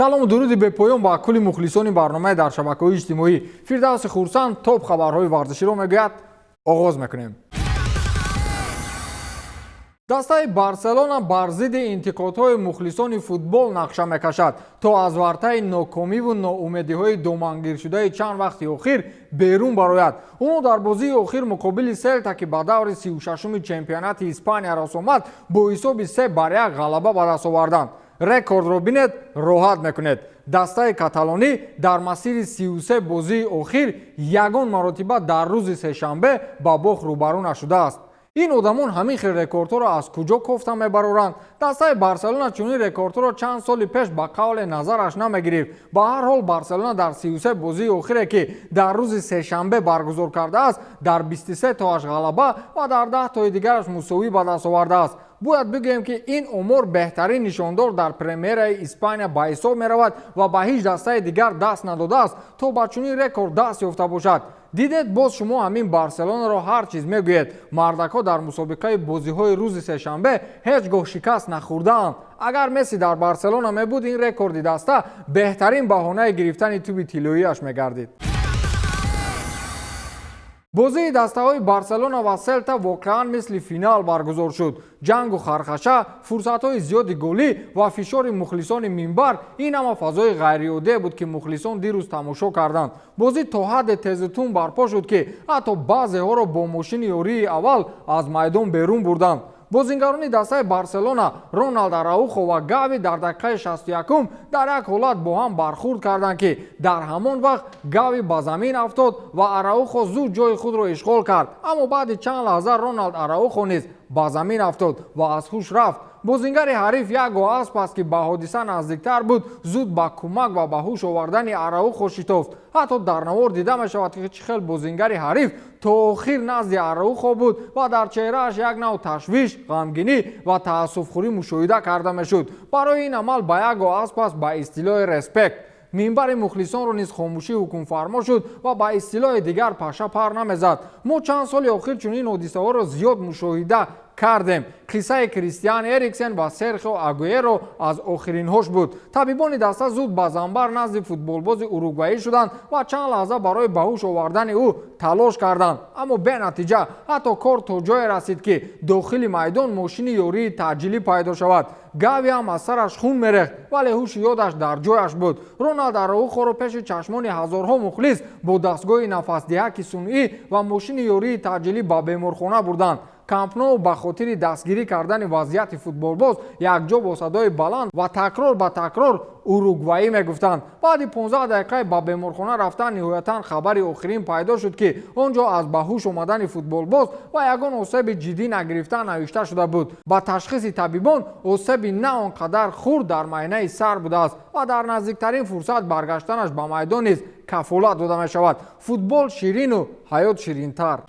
Салому дуруди бепоён ба кулли мухлисони барномаи дар шабакаҳои иҷтимоӣ. Фирдавси Хурсанд топ хабарҳои варзиширо мегӯяд. Оғоз мекунем. Дастаи Барселона бар зидди интиқодҳои мухлисони футбол нақша мекашад, то аз вартаи нокомиву ноумедиҳои домангиршудаи чанд вақти охир берун барояд. Онҳо дар бозии охир муқобили Селта, ки ба даври 36-уми чемпионати Испания рос омад, бо ҳисоби 3-1 ғалаба ба даст оварданд. Рекордро бинед, роҳат мекунед. Дастаи каталонӣ дар масири 33 бозии охир ягон маротиба дар рӯзи сешанбе ба бохт рӯбарӯ нашудааст. Ин одамон ҳамин хел рекордҳоро аз куҷо кофта мебароранд? Дастаи Барселона чунин рекордҳоро чанд соли пеш ба қавле назараш намегирифт. Ба ҳар ҳол, Барселона дар 33 бозии охире, ки дар рӯзи сешанбе баргузор кардааст, дар 23 тоаш ғалаба ва дар 10 тои дигараш мусовӣ ба даст овардааст. Бояд бигӯем, ки ин омор беҳтарин нишондор дар Премераи Испания ба ҳисоб меравад ва ба ҳеҷ дастаи дигар даст надодааст, то ба чунин рекорд даст ёфта бошад. Дидед, боз шумо ҳамин Барселонаро ҳар чиз мегӯед. Мардакҳо дар мусобиқаи бозиҳои рӯзи сешанбе ҳеҷ гоҳ шикаст нахӯрдаанд. Агар Месси дар Барселона мебуд, ин рекорди даста беҳтарин баҳонаи гирифтани тӯби тиллоияш мегардид. Бозии дастаҳои Барселона ва Селта воқеан мисли финал баргузор шуд. Ҷангу хархаша, фурсатҳои зиёди голӣ ва фишори мухлисони минбар — ин ҳама фазои ғайриоддие буд, ки мухлисон дирӯз тамошо карданд. Бозӣ то ҳадде тезутун барпо шуд, ки ҳатто баъзеҳоро бо мошини ёрии аввал аз майдон берун бурданд. Бозингарони дастаи Барселона Роналд Араухо ва Гави дар дақиқаи 61-ум дар як ҳолат бо ҳам бархӯрд карданд, ки дар ҳамон вақт Гави ба замин афтод ва Араухо зуд ҷои худро ишғол кард. Аммо баъди чанд лаҳза Роналд Араухо низ ба замин афтод ва аз ҳуш рафт. Бозингари ҳариф Яго Аспас, ки ба ҳодиса наздиктар буд, зуд ба кӯмак ва ба ҳуш овардани Араухо шитофт. Ҳатто дар навор дида мешавад, ки чӣ хел бозингари ҳариф то охир назди Араухо буд ва дар чеҳрааш як нав ташвиш, ғамгинӣ ва таассуфхӯрӣ мушоҳида карда мешуд. Барои ин амал ба Яго Аспас ба истилоҳи респект. Минбари мухлисонро низ хомӯшӣ ҳукмфармо шуд ва ба истилоҳи дигар паша пар намезад. Мо чанд соли охир чунин ҳодисаҳоро зиёд мушоҳида кардем. Қиссаи Кристиан Эриксен ва Серхио Агуэро аз охиринҳош буд. Табибони даста зуд ба занбар назди футболбози уругваӣ шуданд ва чанд лаҳза барои ба ҳуш овардани ӯ талош карданд, аммо бенатиҷа. Ҳатто кор то ҷое расид, ки дохили майдон мошини ёрии таъҷилӣ пайдо шавад. Гави ҳам аз сараш хун мерехт, вале ҳуши ёдаш дар ҷояш буд. Роналд Араухоро пеши чашмони ҳазорҳо мухлис бо дастгоҳи нафасдиҳаки сунъӣ ва мошини ёрии таъҷилӣ ба беморхона бурданд. Камп Ноу ба хотири дастгирӣ кардани вазъияти футболбоз якҷо бо садои баланд ва такрор ба такрор уругваӣ мегуфтанд. Баъди 15 дақиқаи ба беморхона рафтан ниҳоятан хабари охирин пайдо шуд, ки он ҷо аз ба ҳуш омадани футболбоз ва ягон осеби ҷиддӣ нагирифтан навишта шуда буд. Ба ташхиси табибон, осеби на он қадар хурд дар майнаи сар будааст ва дар наздиктарин фурсат баргаштанаш ба майдон низ кафолат дода мешавад. Футбол ширину ҳаёт ширинтар.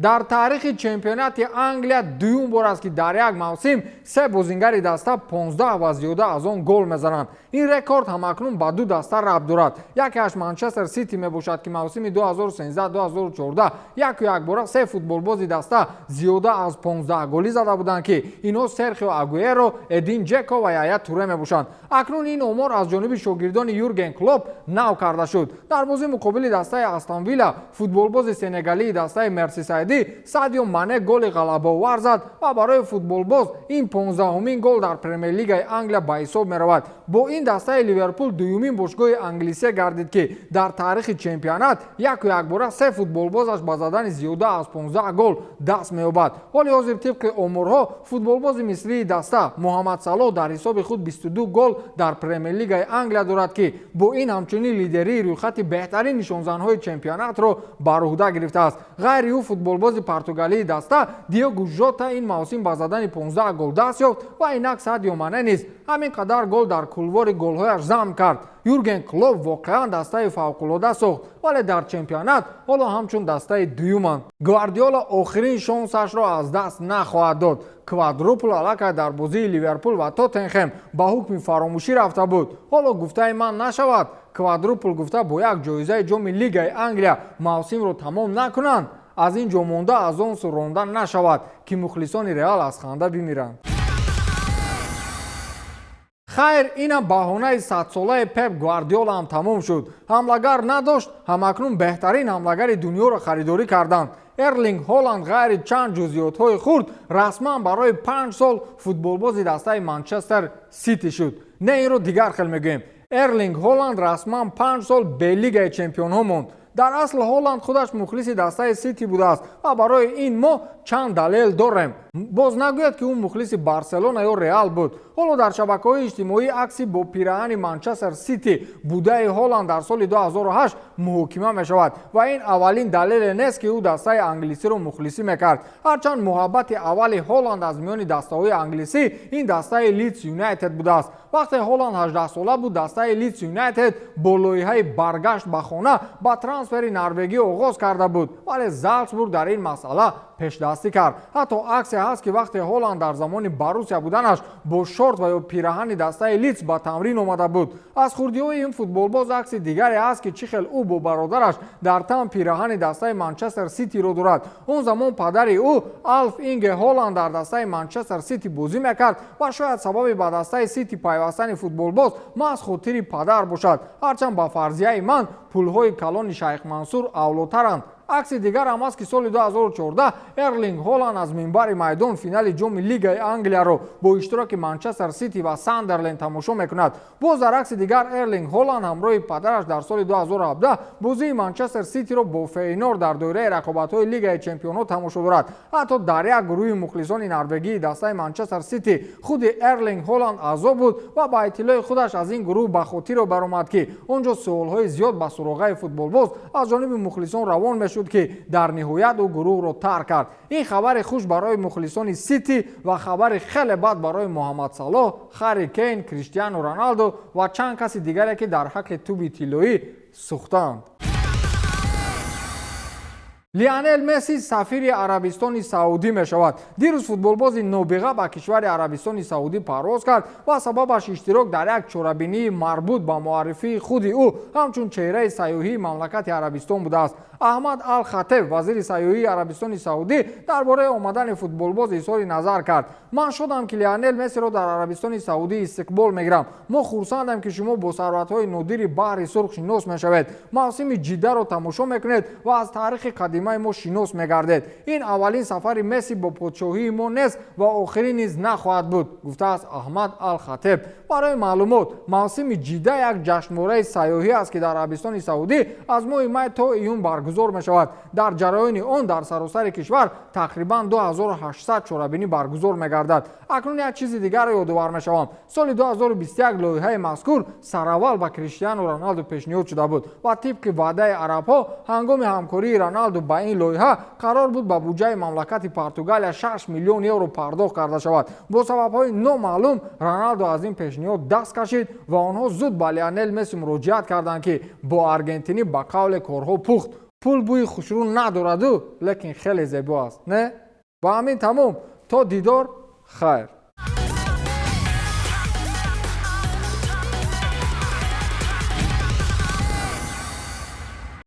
Дар таърихи чемпионати Англия дуюм бор аст, ки дар як мавсим се бозингари даста 15 ва зиёда аз он гол мезананд. Ин рекорд ҳамакнун ба ду даста рабт дорад. Якеаш Манчестер Сити мебошад, ки мавсими 2013-2014 яку якбора се футболбози даста зиёда аз 15 голӣ зада буданд, ки инҳо Серхио Агуэро, Эдин Ҷеко ва Яя Туре мебошанд. Акнун ин омор аз ҷониби шогирдони Юрген Клоп нав карда шуд. Дар бозӣ муқобили дастаи Астон Вилла футболбози сенегалии дастаи мерсисайдӣ Садио Мане голи ғалабаовар зад ва барои футболбоз ин 15-умин гол дар Премер-лигаи Англия ба ҳисоб меравад. Бо ин дастаи Ливерпул дуюмин бошгоҳи англисия гардид, ки дар таърихи чемпионат яку якбора се футболбозаш ба задани зиёда аз 15 гол даст меёбад. Ҳоли ҳозир, тибқи оморҳо, футболбози мисрии даста Муҳаммад Салоҳ дар ҳисоби худ 22 гол дар Премер-лигаи Англия дорад, ки бо ин ҳамчунин лидерии рӯйхати беҳтарин нишонзанҳои чемпионатро бар уҳда гирифтааст. Ғайри ӯ, футболбози португалии даста Диогу Жота ин мавсим ба задани 15 гол даст ёфт ва инак Садио Мане низ ҳамин қадар гол дар кулвори голҳояш зам кард. Юрген Клоп воқеан дастаи фавқулода сохт, вале дар чемпионат ҳоло ҳамчун дастаи дуюманд. Гвардиола охирин шонсашро аз даст нахоҳад дод. Квадрупл аллакай дар бозии Ливерпул ва Тоттенхем ба ҳукми фаромӯшӣ рафта буд. Ҳоло гуфтаи ман нашавад, квадрупл гуфта бо як ҷоизаи ҷоми Лигаи Англия мавсимро тамом накунанд, аз ин ҷо монда, аз он сӯ ронда нашавад, ки мухлисони Реал аз ханда бимиранд. Хайр, инам баҳонаи садсолаи Пеп Гвардиола ҳам тамом шуд. Ҳамлагар надошт, ҳамакнун беҳтарин ҳамлагари дунёро харидорӣ карданд. Эрлинг Ҳоланд ғайри чанд ҷузъиётҳои хурд расман барои 5 сол футболбози дастаи Манчестер Сити шуд. Не, инро дигар хел мегӯем: Эрлинг Ҳоланд расман 5 сол бе Лигаи чемпионҳо монд. Дар асл Ҳоланд худаш мухлиси дастаи Сити будааст ва барои ин мо чанд далел дорем. Боз нагӯяд, ки ӯ мухлиси Барселона ё Реал буд. Ҳоло дар шабакаҳои иҷтимоӣ акси бо пираҳани Манчестер Сити будаи Ҳоланд дар соли 2008 муҳокима мешавад ва ин аввалин далеле нест, ки ӯ дастаи англисиро мухлисӣ мекард. Ҳарчанд муҳаббати аввали Ҳоланд аз миёни дастаҳои англисӣ ин дастаи Лидс Юнайтед будааст. Вақте Ҳоланд 18сола буд, дастаи Лидс Юнайтед бо лоиҳаи баргашт ба хона ба трансфери норвегӣ оғоз карда буд, вале Залцбург дар ин масъала пешдастӣ кард. Ҳатто аксе ҳаст, ки вақте Ҳоланд дар замони Боруссия буданаш бо шорт ва ё пираҳани дастаи Лидс ба тамрин омада буд. Аз хурдиҳои ин футболбоз акси дигаре ҳаст, ки чӣ хел ӯ бо бародараш дар тан пираҳани дастаи Манчестер Ситиро дорад. Он замон падари ӯ, Алф Инге Ҳоланд, дар дастаи Манчестер Сити бозӣ мекард ва шояд сабаби ба дастаи Сити пайвастани футболбоз маҳз хотири падар бошад. Ҳарчанд, ба фарзияи ман, пулҳои калони Шайх Мансур авлотаранд. Акси дигар ҳам аст, ки соли 2014 Эрлинг Ҳоланд аз минбари майдон финали ҷоми Лигаи Англияро бо иштироки Манчестер Сити ва Сандерленд тамошо мекунад. Боз дар акси дигар Эрлинг Ҳоланд ҳамроҳи падараш дар соли 2017 бозии Манчестер Ситиро бо Фейнор дар доираи рақобатҳои Лигаи чемпионҳо тамошо дорад. Ҳатто дар як гурӯҳи мухлисони норвегии дастаи Манчестер Сити худи Эрлинг Ҳоланд аъзо буд ва ба иттилои худаш аз ин гурӯҳ ба хотиро баромад, ки он ҷо суолҳои зиёд ба суроғаи футболбоз аз ҷониби мухлисон равон мешуд, ки дар ниҳоят ӯ гурӯҳро тарк кард. Ин хабари хуш барои мухлисони Сити ва хабари хеле бад барои Муҳаммад Салоҳ, Харри Кейн, Криштиану Роналдо ва чанд каси дигаре, ки дар ҳаққи тӯби тиллоӣ сӯхтаанд. Лионел Месси сафири Арабистони Саудӣ мешавад. Дирӯз футболбози нобиға ба кишвари Арабистони Саудӣ парвоз кард ва сабабаш иштирок дар як чорабинии марбут ба муаррифии худи ӯ ҳамчун чеҳраи сайёҳии мамлакати Арабистон будааст. Аҳмад Ал Хатеб, вазири сайёҳии Арабистони Саудӣ, дар бораи омадани футболбоз изҳори назар кард: «Ман шодам, ки Лионел Мессиро дар Арабистони Саудӣ истиқбол мегирам. Мо хурсандем, ки шумо бо сарватҳои нодири Баҳри Сурх шинос мешавед, мавсими Ҷиддаро тамошо мекунед ва аз таърихи қадимаи мо шинос мегардед. Ин аввалин сафари Месси бо подшоҳии мо нест ва охирин низ нахоҳад буд», гуфтааст Аҳмад Ал Хатеб. Барои маълумот, мавсими Ҷидда як ҷашнвораи сайёҳӣ аст, ки дар Арабистони Саудӣ аз моҳи май то июн баргузор мешавад. Дар ҷараёни он дар саросари кишвар тақрибан 2800 чорабинӣ баргузор мегардад. Акнун як чизи дигарро ёдовар мешавам. Соли 2021 лоиҳаи мазкур сараввал ба Криштиану Роналду пешниҳод шуда буд ва тибқи ваъдаи арабҳо ҳангоми ҳамкории Роналду ба ин лоиҳа қарор буд ба буҷаи мамлакати Португалия 6 миллион евро пардохт карда шавад. Бо сабабҳои номаълум Роналду аз ин пешниҳод даст кашид ва онҳо зуд ба Лионел Месси муроҷиат карданд, ки бо аргентинӣ ба қавле корҳо пухт. Пул бӯи хушрӯ надораду, лекин хеле зебо аст, не? Ба ҳамин тамом. То дидор, хайр.